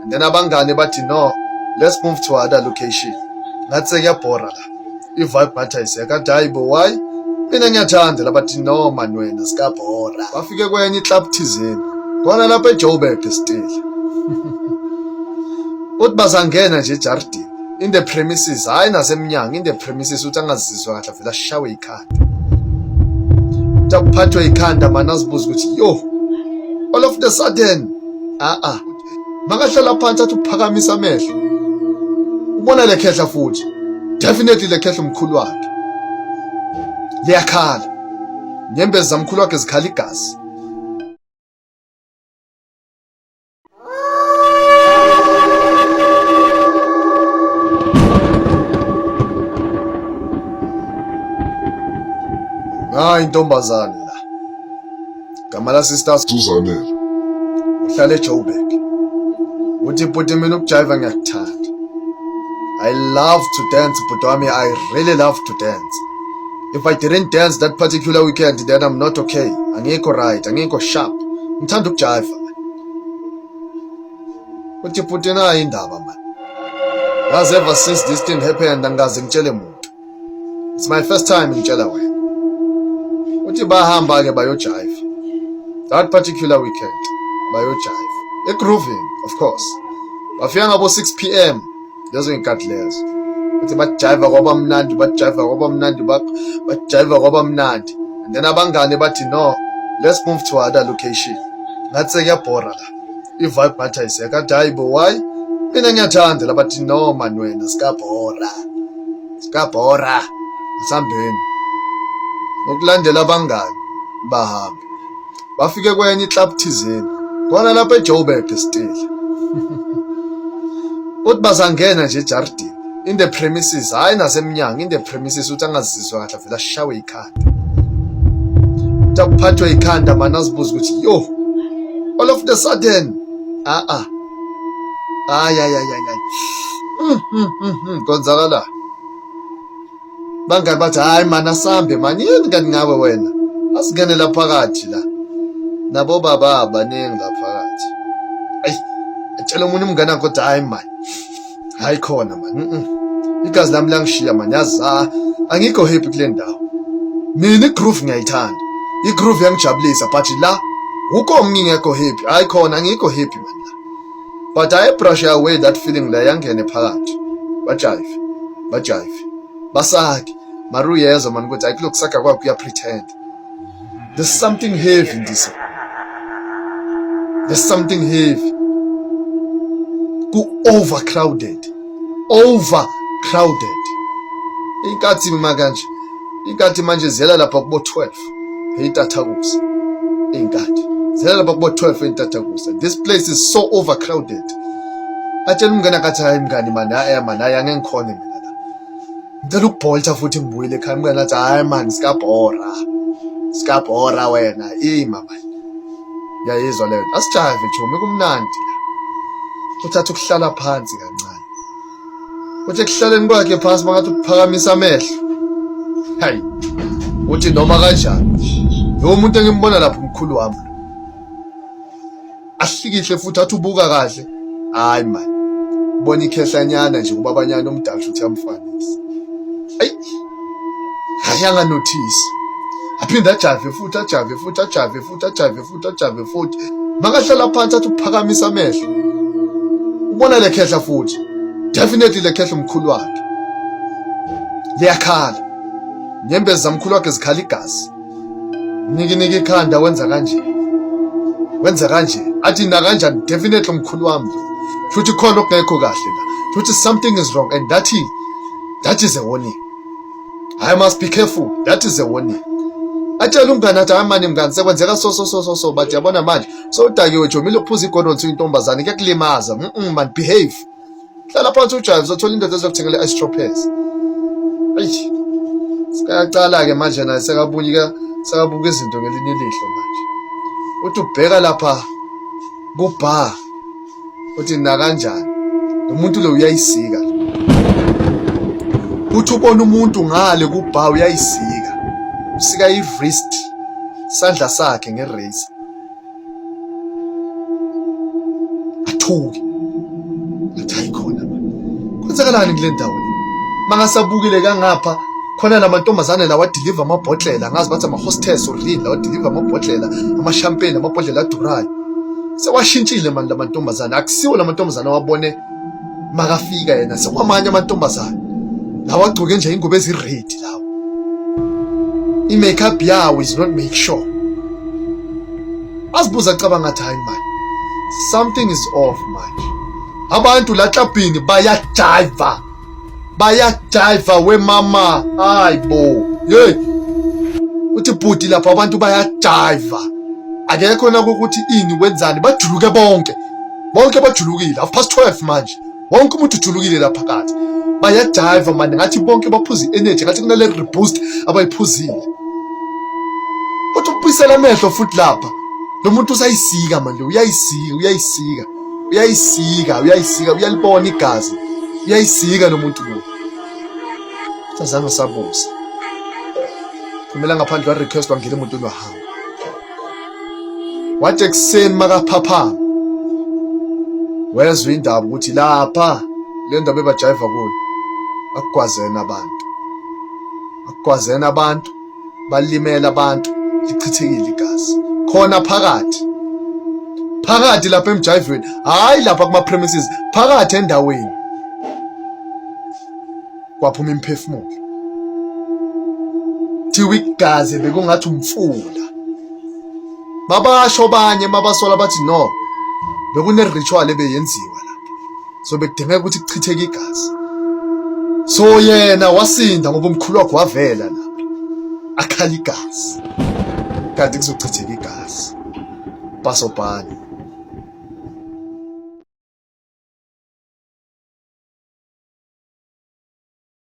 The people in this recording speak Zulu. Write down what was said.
And then abangane bathi, "No, let's move to other location, ngathi sekuyabhora la, i-vibe ngathi ayisekho." Athi, "Hayi bo, why? Mina ngiyathanda la." Bathi, "No man, wena sikabhora." Bafike kwenye iclub thizeni khona lapha eJoburg still. Uthi bazangena nje ejardini, in the premises, hayi nasemnyango, in the premises, uthi angazizwa kahle, avele ashawe ikhanda. Uthi akuphathwe ikhanda mani, azibuza ukuthi yo, all of the sudden, a-a, makahlala phansi athi uphakamisa amehlo, ubona le khehla futhi, definitely le khehla umkhulu wakhe. Liyakhala, nyembezi zamkhulu wakhe zikhala igazi. Hayi, intombazane la. Gama la sister Suzanele. Uhlala eJoburg. Uthi, "Bhuti, mina ukujiva ngiyakuthanda. I love to dance, bhuti wami. I really love to dance. If I didn't dance that particular weekend, then I'm not okay. Angikho right, angikho sharp. Ngithanda ukujiva." Uthi, "Bhuti, nayi indaba man. Yazi, ever since this thing happened, angikaze ngitshele muntu. It's my first time ngitshela wena." Uthi bahamba ke bayojive. That particular weekend bayojive. Egrooving, of course. Bafika ngabo 6 p.m. lezo inkathi lezo. Uthi bajiva kwaba mnandi, bajiva kwaba mnandi, bajiva kwaba mnandi. And then abangane bathi, "No, let's move to other location. Ngathi sekuyabhora la. I-vibe ngathi ayisekho." Athi, "Hayi bo, why? Mina ngiyathanda la." Bathi, "No man, wena sikabhora. Sikabhora. Asihambeni." Ngokulandela abangani bahambe. Bafike kwenye iclub thizeni. Khona lapha eJoburg still. Uthi bazangena nje ejardini, in the premises, hayi nasemnyango, in the premises, uthi angazizwa kahle, avele ashawe ikhanda. Uthi akuphathwe ikhanda mani, azibuza ukuthi yo, all of the sudden, a-a, hayi hayi hayi hayi, kwenzakala. Bangani bathi, "Hayi mani, asambe mani, yini kanti ngawe wena, asingene la phakathi la, nabo baba baningi la phakathi." Ayi, atshela omunye umngane wakhe ukuthi, "Hayi mani, hayi khona mani, igazi lami langishiya mani, yazi, ah, angikho happy kule ndawo. Mina igroove ngiyayithanda, igroove yangijabulisa, but la uko ngingekho happy. Hayi khona, angikho happy mani la." But I brush away that feeling la, yangene phakathi. Bajive, bajive, basakhe, mara uyezwa mani ukuthi hayi, kulokhu sakha kwakho uyapretend. There's something heavy in this, there's something heavy. Ku overcrowded, overcrowded. Inkathi makanje, inkathi manje ziyela lapha kubo 12 eyintathakusa. Inkathi ziyela lapha kubo 12 eyintathakusa. This place is so overcrowded. Atshela umngane akathi, "Hayi mngani mani, hayi mani, hayi, angeke ngikhone mina la, ngicela ukubolta futhi ngibuyele ekhaya." Umngane athi, "Hayi mani, sikabhora, sikabhora wena, ima mani, ngiyayizwa leyo, asijive chomi, kumnandi la." Uthatha ukuhlala phansi kancane. Uthi ekuhlaleni kwakhe phansi, mangathi ukuphakamisa amehlo, hayi, uthi noma kanjani lo muntu engimbona lapho umkhulu wami lo. Ahlikihle futhi, athi ubuka kahle, hayi man, bona ikhehlanyana nje ubabanyana omdala, futhi yamfanisa. Ayi, hayi, anganothisi. Aphinde ajive futhi, ajive futhi, ajive futhi, ajive futhi, ajive futhi. Makahlala phansi athi uphakamisa amehlo, ubona le khehla futhi, definitely le khehla umkhulu wakhe. Liyakhala, nyembezi zamkhulu wakhe zikhala igazi. Nikiniki ikhanda, wenza kanje, wenza kanje, athi na kanjani, definitely umkhulu wami lo, futhi khona okungekho kahle la, futhi something is wrong, and that is a warning. I must be careful. That is a warning. Atshela umngane athi, "Hayi mani mngane, sekwenzeka so so so so so." But yabona manje sowudakiwe, jomile ukuphuza igononsi, uyintombazane, kuyakulimaza. Man, behave, hlala phansi ujive, uzothola indoda ezokuthengela i-ice tropez. Ayi, sekayacala-ke manje naye, sekabuka, sekabuka izinto ngelinye ilihlo manje. Uthi ubheka lapha ku-bar, uthi nakanjani lo muntu lo uyayisika. Uthi ubona umuntu ngale ku-bar uyayisika, usika i-wrist, isandla sakhe nge-razor. Athuke. Ngathi hayi khona manje. Kwenzakalani kule ndawo le? Mangasabukile kangapha khona lamantombazane lawa deliver amabhodlela ngazi bathi ama-hostess or yini lawa deliver amabhodlela ama-champagne amabhodlela adurayo sewashintshile mani lamantombazane akusiwo lamantombazane awabone makafika yena sekwamanye amantombazane lawa agcoke nje ingubo eziredi lawa i-makeup yawo is not make sure azibuza acabanga athi hayi mani something is off manje abantu la klabhini bayajiva bayajiva we mama hayi bo hey uthi bhuti lapha abantu bayajiva akekho na ukuthi ini wenzani bajuluke bonke bonke bajulukile half past 12 manje wonke umuntu ujulukile lapha phakathi bayajiva manje ngathi bonke baphuza i-energy ngathi kunale reboost abayiphuzile uthi ubuyisela amehlo futhi lapha lo muntu usayisika manje uyayisika uyayisika uyayisika uyayisika uyalibona igazi uyayisika lo muntu lo sazange sabuza phumela ngaphandle wa request wangena emotweni wahamba wathi ekuseni makaphaphama wezwa indaba ukuthi lapha le ndaba ebajayiva kuyo akugwazena abantu akugwazena abantu balimele abantu lichithekile igazi khona phakathi phakathi lapha emjayivweni hhayi lapha kuma-premises phakathi endaweni kwaphuma imiphefumulo thiwa igazi bekungathi umfula babasho banye mabasola bathi no bekune-ritual ebeyenziwa lapha so bekudingeka ukuthi kuchitheke igazi so yena wasinda ngoba umkhulu wakhe wavela lapha akhala igazi kanti kuzochitheka igazi bhasobhani.